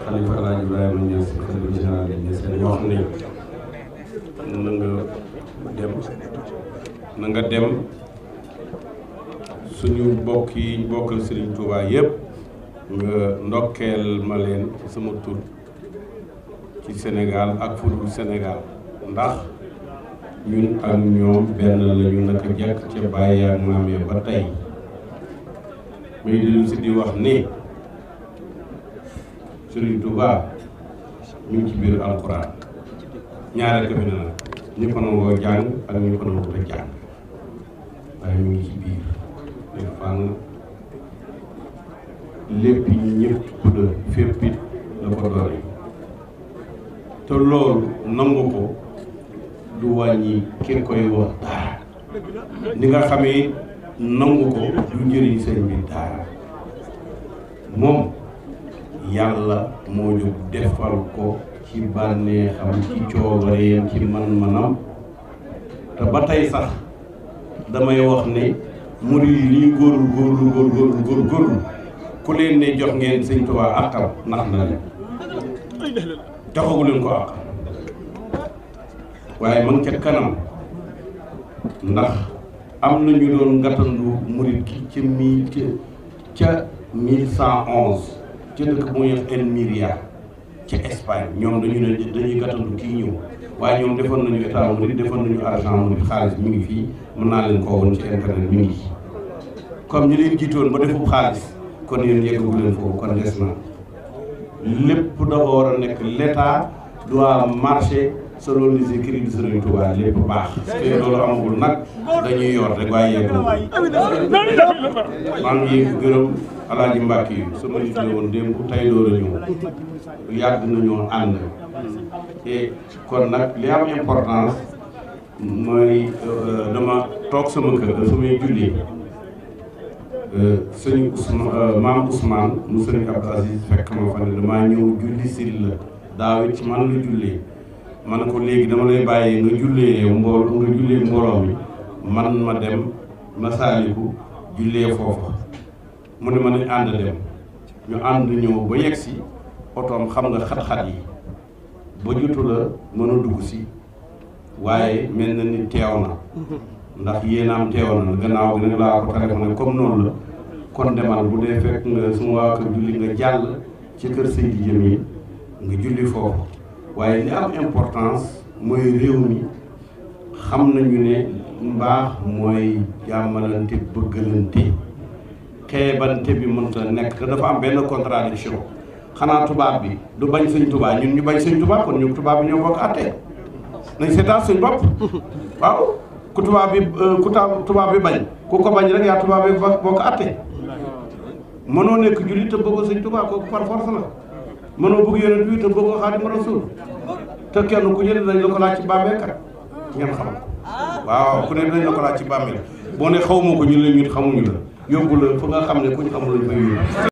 xalifa El Hadj Ibrahima Niass xalifa général de Niass wax ne na nga dem suñu mbokk yi bokkal Serigne Touba yëpp nga ndokkeel ma leen ci sama tur ci Sénégal ak fudul Sénégal ndax ñun ak ñoom benn lañu naka jekk ca bàyyi ak maamee ba tey muy dellu si di wax ni Serigne Touba ñu ngi ci biir alxuraan ñaare ko fi ne nag ñu ko nangoo jàng ak ñu ko nangoo a jàng waaye ñu ngi ci biir te fànn lépp yi ñëpp la fépp it la ko doole te loolu nangu ko du wàññi ki koy wax dara ni nga xamee nangu ko du njëriñ sëñ bi dara moom yàlla moo jóg defal ko ci bànneexam ci coobareem ci man-manam te ba tey sax damay wax ne murid yi li ñu góorlu ku leen ne jox ngeen sëñ Tuubaa àqam nax na leen joxagu leen ko àq waaye ma ngi ca kanam ndax am na ñu doon gàttandu murid ki ca 1111 ca dëkk bu ñuy wax Elmiria ca Espagne ñoom dañu ne dañuy gàttandu kii ñëw waaye ñoom defoon nañu état murid defoon nañu argent murid xaalis mi ngi fii mën naa leen koo woon ci internet mi ngi comme ñu leen jiitoon ba defu xaalis kon yéen yeggagu leen foofu kon des na lépp dafa war a nekk l'état doit marcher selon les écrits de Serigne Touba lépp baax te loolu amagul nag dañuy yor rek waaye yeggul maa ngi gërëm Alaaji Mbàkke yi sama nit la woon démb tey door a ñëw yàgg nañoo ànd et kon nag li am importance mooy dama toog sama kër samay julli sëñ Ousmane maam Ousmane mu sëñ Abdou Aziz fekk ma fa ne damaa ñëw julli sil la daaw it ci man la jullee ma ne ko léegi dama lay bàyyee nga jullee mbooloo mi man ma dem Masaliku jullee foofa mu ne ma ne ànd dem ñu ànd ñëw ba yegg si otoom xam nga xat-xat yi ba jotu la mën a dugg si waaye mel na ni teew na ndax yéenaam teew na gannaaw gi nag laa ko téléphoné comme noonu la kon demal bu dee fekk nga suma waa kër julli nga jàll ci kër Seydi Jamil nga julli foofu waaye li am importance mooy réew mi xam nañu ne mbaax mooy jàmmalante bëggalante xeebante bi mënta nekk te dafa am benn contradiction xanaa tubaab bi du bañ sëñ tubaab ñun ñu bañ sëñ tubaab kon ñu tubaab bi ñoo bokk àtte nañ seetaan suñ bopp waaw ku tubaab bi bañ ku ko bañ rek yaa tubaab bi bokk àtte mënoo nekk jullit te bëggoo sëñ tubaab kooku par force la mënoo bëgg yonent bi te bëggoo Xaadimu Rasuul te kenn ku jëlee dañ la ko laaj ci bàmmeel kat ngeen xam waaw ku ne dañ la ko laaj ci bàmmeel boo ne xaw ma ko ñu la ñun xamuñu la yóbbu la fa nga xam ne kuñ xamul lañ fay yóbbu